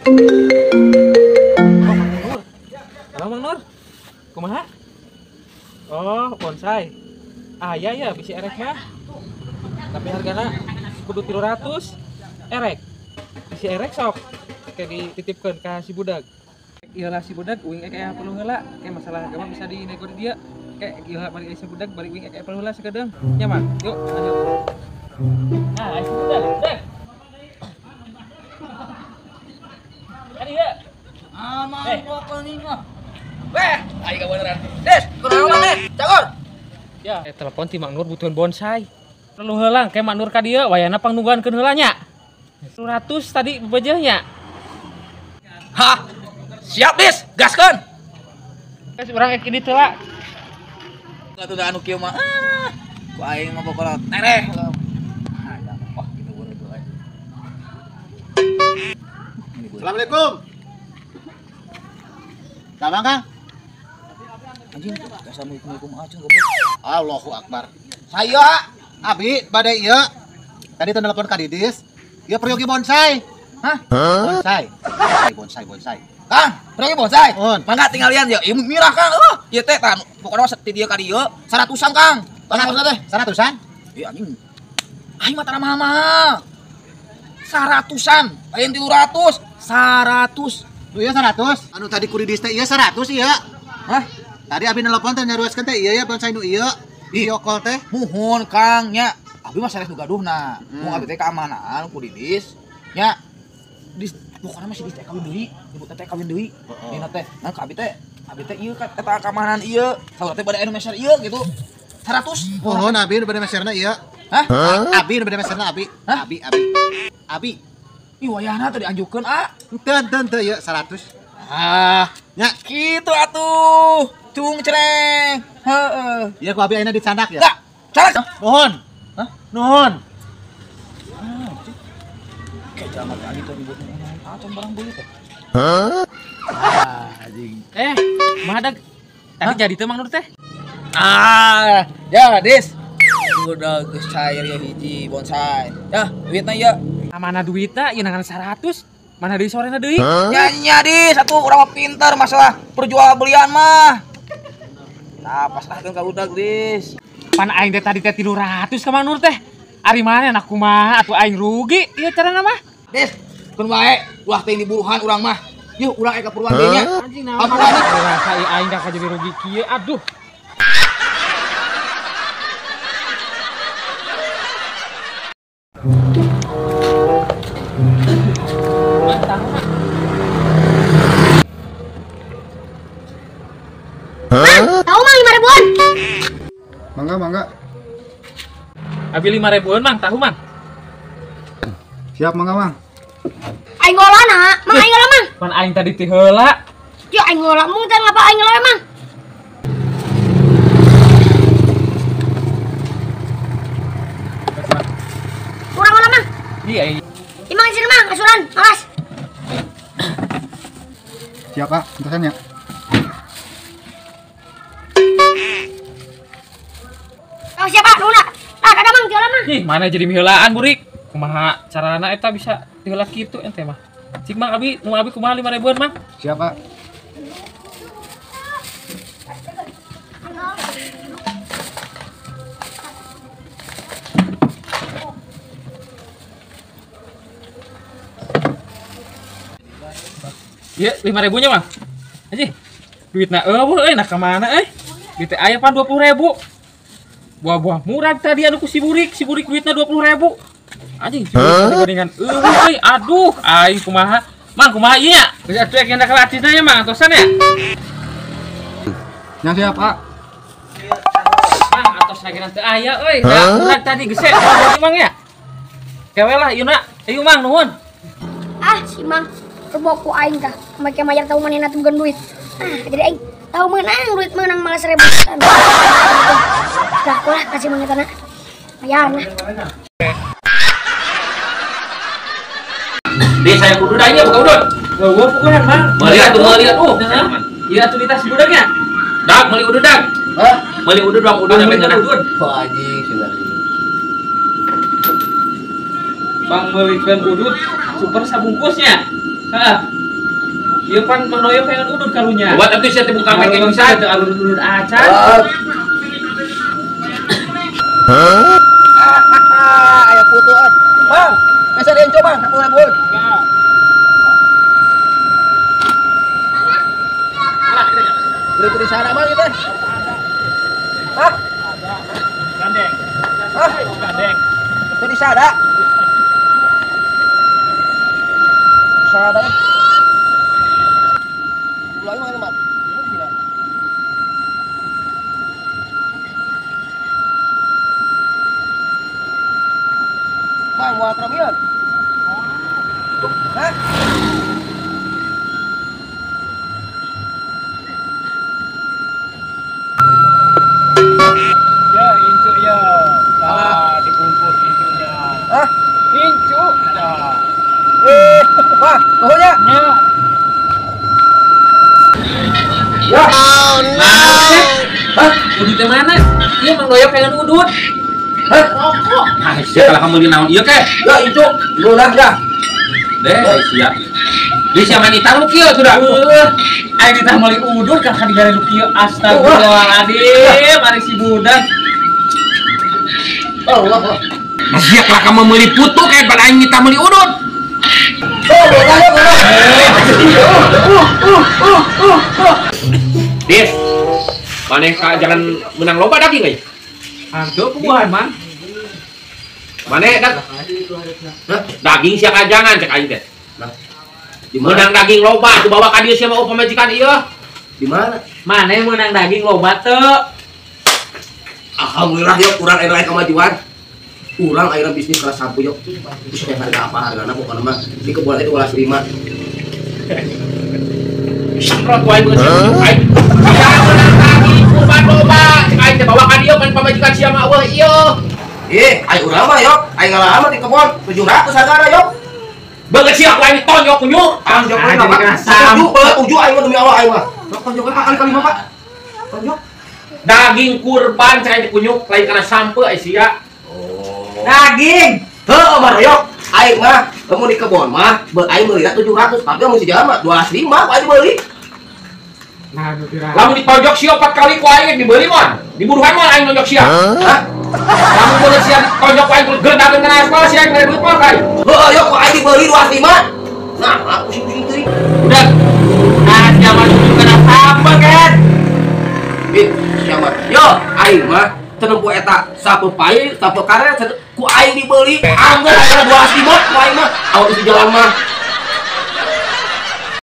Oh, Mang Nur. Halo Mang Nur. Kumaha? Oh, bonsai. Ah, iya ya, bisi erek mah. Tapi hargana kudu 300. Erek. Bisi erek sok. Kayak dititipkeun ka si budak. Iyalah si budak uing aya perlu heula. Kayak masalah harga mah bisa dinego di dia. Kayak iyalah bari si budak bari uing aya perlu heula sakedeung. Nya Mang, yuk ayo. Nah, si budak, budak. Ari ya. Ah, mangkok nih mah. Weh, ayo kebeneran. Des, kunaon maneh? Cagor. Ya, telepon ti Mang Nur butuhan bonsai. Perlu heula kayak Mang Nur ka dieu wayana pangnungguankeun heula nya. 100 tadi bebejeuh nya. Hah? Siap, Des, gaskeun. Geus urang ek ini teh lah. Atuh da anu kieu mah. Ah, ku aing mah pokona tereh. Wah, gitu beureut euy. Assalamualaikum. Damang Kang? Anjing, assalamualaikum aja goblok. Allahu Akbar. Saya abi badai ieu. Tadi teh telepon ka Didis. Ieu peryogi bonsai. Hah? Bonsai. Bonsai, bonsai. Kang, peryogi bonsai. Mun. Mangga tinggalian ya. Ieu mirah Kang. Ieu teh tah pokona mah ti dieu ka dieu 100-an Kang. Tanah teh 100-an? Ieu anjing. Aing mah tanah mahal-mahal. 100-an, lain 300, 100. Nu ieu 100. Anu tadi ku Didis teh ieu 100 ieu. Hah? Tadi abi nelpon teh nyaruaskeun teh ieu ya bonsai nu ieu. Ieu kol teh. Muhun Kang nya. Abi mah sanes nu gaduhna. Mun abi teh keamanan ku Didis. Nya. Dis pokona mah si Didis teh kawin deui, ibu teh kawin deui. Dina teh, nah ka abi teh ieu ka eta keamanan ieu. Saur teh bade anu meser ieu gitu. 100. Muhun abi nu bade meserna ieu. Hah? Abi nu bade meserna abi. Hah? Abi abi. Abi. Ih wayahna teh dianjukeun ah. Henteu henteu henteu ieu 100. Ah, nya kitu atuh. Cung cereng. Heeh. Ieu ku abi ayeuna dicandak ya. Enggak. Candak. Nuhun. Hah? Nuhun. Ah, kayak jalan lagi tuh ribut nih. Ah, barang beli teh. Hah? Ah, anjing. Kumaha dag? Tadi jadi teu Mang Nur teh? Ah, ya, Dis. Udah geus cair ya hiji bonsai. Ya, duitna ieu. Mana duitna ieu nangan 100? Mana deui sorena deui? Ya nya, Dis, atuh urang mah pinter masalah perjual belian mah. Nah, pasrahkeun ka budak, Dis. Pan aing teh tadi teh 300 ka Mang Nur teh. Ari mana nak kumaha atuh aing rugi ieu carana mah. Dis, keun wae, ulah teuing diburuhan urang mah. Yeuh, urang aya kaperluan deui nya. Anjing naon? Rasa ieu aing dah jadi rugi kieu, aduh. Mang, tahu Mang 5 ribuan. Mangga, mangga. Abi 5 ribuan Mang, tahu Mang. Siap mangga Mang. Aing ngolah na, Mang aing ngolah Mang. Pan aing tadi teh heula. Ya aing ngolah mung teh ngapa aing ngolah Mang. Kurang ngolah Mang. Iya aing. Imang sini Mang, asuran, awas. Siap Pak, entosan ya. Oh siapa? Luna. Ah, ada Mang, jualan Mang. Ih, mana jadi miheulaan burik. Kumaha carana eta bisa diheula kitu ente mah. Cik Mang abi, nu abi kumaha 5 ribuan Mang? Siap Pak. Iya, 5 ribunya Mang. Anjing. Duitna eueuh euy, nah ka mana euy? Duit teh aya pan 20 ribu. Buah-buah murah tadi anu ku si burik duitna 20 ribu. Anjing, si burik dibandingkan eueuh euy, aduh, aing kumaha. Mang kumaha ieu nya? Geus atuh ek nyandak acisna nya Mang, atosan ya? Nya siap Pak. Mang atos lagi teu aya euy, murah tadi geus Mang ya. Kewe lah ieu na. Ayo Mang nuhun. Ah, si Mang kebok ku aing tah. Make mayar tahu manehna teu duit. Ah, jadi aing tahu menang duit menang malah 1000. Dah lah kasih mang eta na. Mayar lah. Di saya kudu da ieu buka udut. Eueuh pukulan Mang. Meuli atuh meuli atuh. Ieu atuh di tas budaknya. Dag meuli udut dag. Hah? Meuli udut bang udut sampe ngeunah. Wah anjing sih. Bang meulikeun udut super sabungkusnya. Heeh. Ieu pan Mang Doyok hayang udud karunya. Buat atuh sia teh buka make pisan. Teu alur-ulur acan. Hah? Aya putu euy. Mang, bisa dienco Bang, 10.000. Beri sana Bang ieu teh. Hah? Gandeng. Hah? Gandeng. Itu di sada. Sada. Gula mana, Mak? Gula. Bang, mau akramian? Hah? Ya, incu ya. Ah, dibungkus incunya. Hah? Incu. Nah. Wah, nuhunnya. Ya. Ya. Oh no. Hah? Udud teh mana? Ieu Mang Doyok hayang udud. Hah? Rokok. Nah, sia kalah meuli naon ieu ke? Ya, incu. Lulah ya. Deh, sia. Di sia main itang lu kieu sudah. Aing ditah meuli udud kan digare nu kieu. Astagfirullahaladzim, ari si budak. Allah. Sia kalah kamu meuli putu kayak pada aing ditah meuli udud. Oh, lulah ya, lulah. Dis. Maneh ka jangan menang loba daging euy. Hantu kubuhan, Mang. Maneh dag. Daging sia kajangan cek aing teh. Menang daging loba tuh bawa ka dieu sia mah pamajikan ieu. Di mana? Maneh menang daging loba teu? Alhamdulillah yuk urang ayeuna kemajuan. Urang ayeuna bisnis kelas sampu yuk. Terus kayak harga apa hargana pokokna mah di kebun itu 205. Semprot wae beungeut aing. Ya menang daging kurban loba cek aing teh bawa ka dieu kan pamajikan sia mah eueuh ieu. Ih, aing urang mah yuk, aing ngalaman di kebun 700 hargana yuk. Beungeut sia ku aing tonjok kunyuk. Tonjok we mah. Tujuh aing mah demi Allah aing mah. Tonjok we Pak kali-kali mah Pak. Tonjok. Daging kurban cek aing kunyuk lain kana sampe ai sia. Oh. Daging. Heuh mah yuk. Aing mah lamun di kebon mah aing meulina 700 tapi mun si jalan mah 205 ku aing meuli. Nah, nu kira. Lamun ditonjok sia 4 kali ku aing dibeli moal. Diburuhan moal aing nonjok sia. Hah? Lamun beungeut sia ditonjok ku aing gerdakeun kana aspal sia aing duit moal ka aing. Heuh yuk ku aing dibeli 205. Nah, aku pusing-pusing teuing. Udah. Nah, sia mah kudu kana sampe kan. Ih, sia mah. Yo, aing mah teu nempo eta sapu pae, sapu karet ku aing dibeli. Angger aya 205 ku aing mah. Awak di jalan mah.